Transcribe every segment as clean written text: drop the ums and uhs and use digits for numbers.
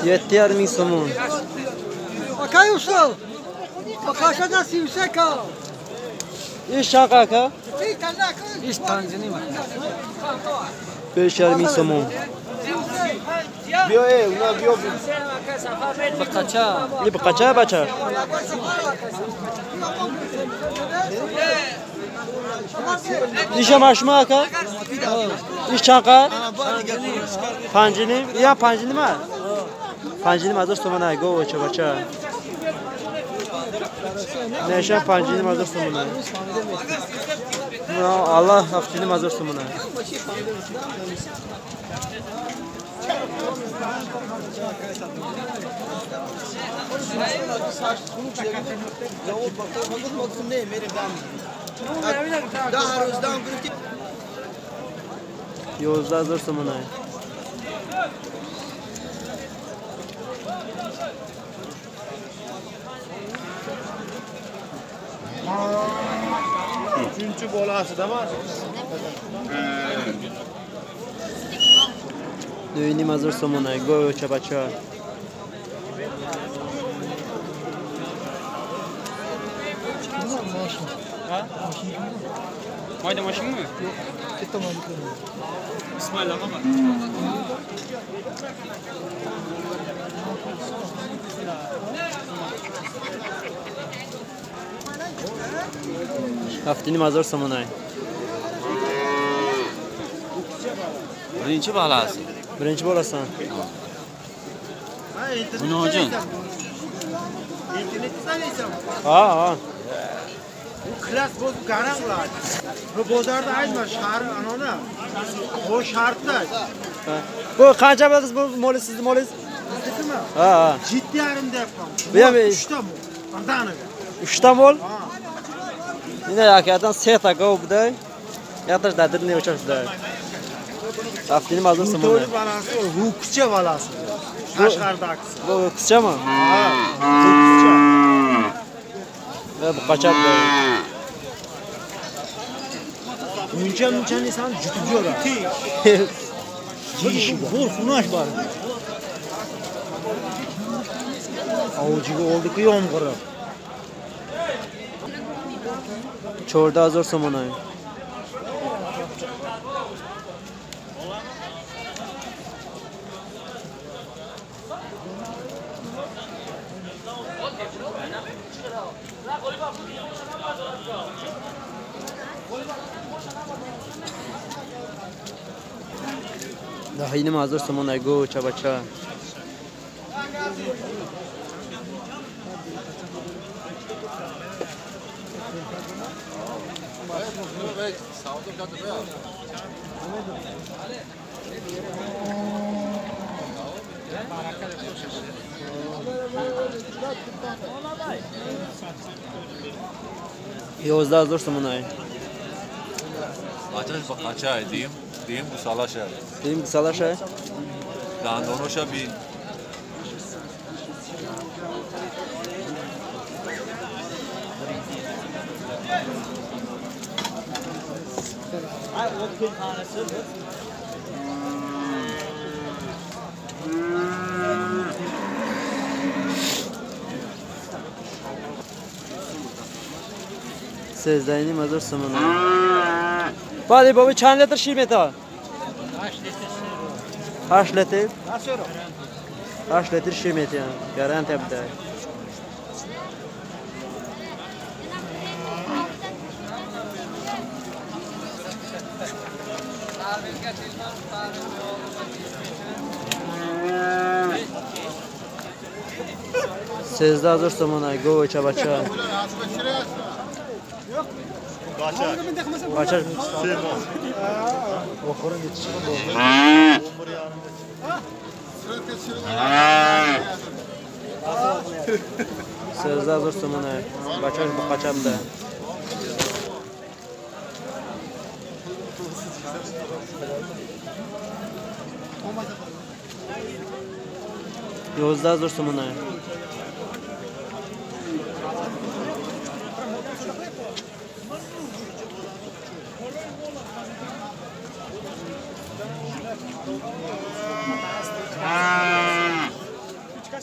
7,5 ming so'mon. Aka Yusuf. Bakashada simseka. Ish chaqa aka? Ish 5,5. 5,5 ming so'mon. Baqacha. Baqacha bacha. Nisha mashma aka? Ish chaqa? 5,5. Ya 5,5? 5,5 hozor so'mon ay go bacha bacha. Nisha 5,5 hozor so'mon ay. Allah 7,5 hozor so'mon ay. Yozda hozor so'mon ay. Uchinchi bolasida emas. 9,5 hozor so'mon ay go bacha. Mayda mashinmi? Ismoil aka. 7,5 hozor so'mon ay. Birinchi bolasi. Birinchi bolasan. Buni uchun. Ha, ha. Bu klass bo'z garang ular. Bu bozorda aytma, shahar anona. Bu shartda. Bu qancha bo'ladi bu molingiz, sizni molingiz? Biznikimi? Ha, ha. 7,5 deyapman. Bu ham 3 ta mol. Qandaniga? 3 ta mol? Ha. Nina akadan seta go buday. Yatash dadirni o'chashda. 7,5 hozor so'mon. To'ri balasi, hukucha balasi. Qashqardagisi. Bu qizchami? Ha, bu qizcha. Va bu qochadi. Muncha inson jutib yuradi. Zo'r xunash bor. Ovujiga oldi-ku yomg'iri. 14 hozor so'mon ay. 10,5 hozor so'mon ay go bacha. 11 hozor so'mon ay. Bachash baqacha deyim, deyim gusalasha. Deyim gusalasha. Dandonosha bin. 13,5 hozor so'mon. Bali bobо чанд литр шир метавад? 8 литр. 8 литр шир метавад. Гарантия буда. 13 hozor so'mon ay go bacha. Bacha. 13 hozor so'mon ay. Bachash baqachamda. 11 hozor so'mon ay.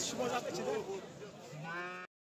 Şu bozat içinde.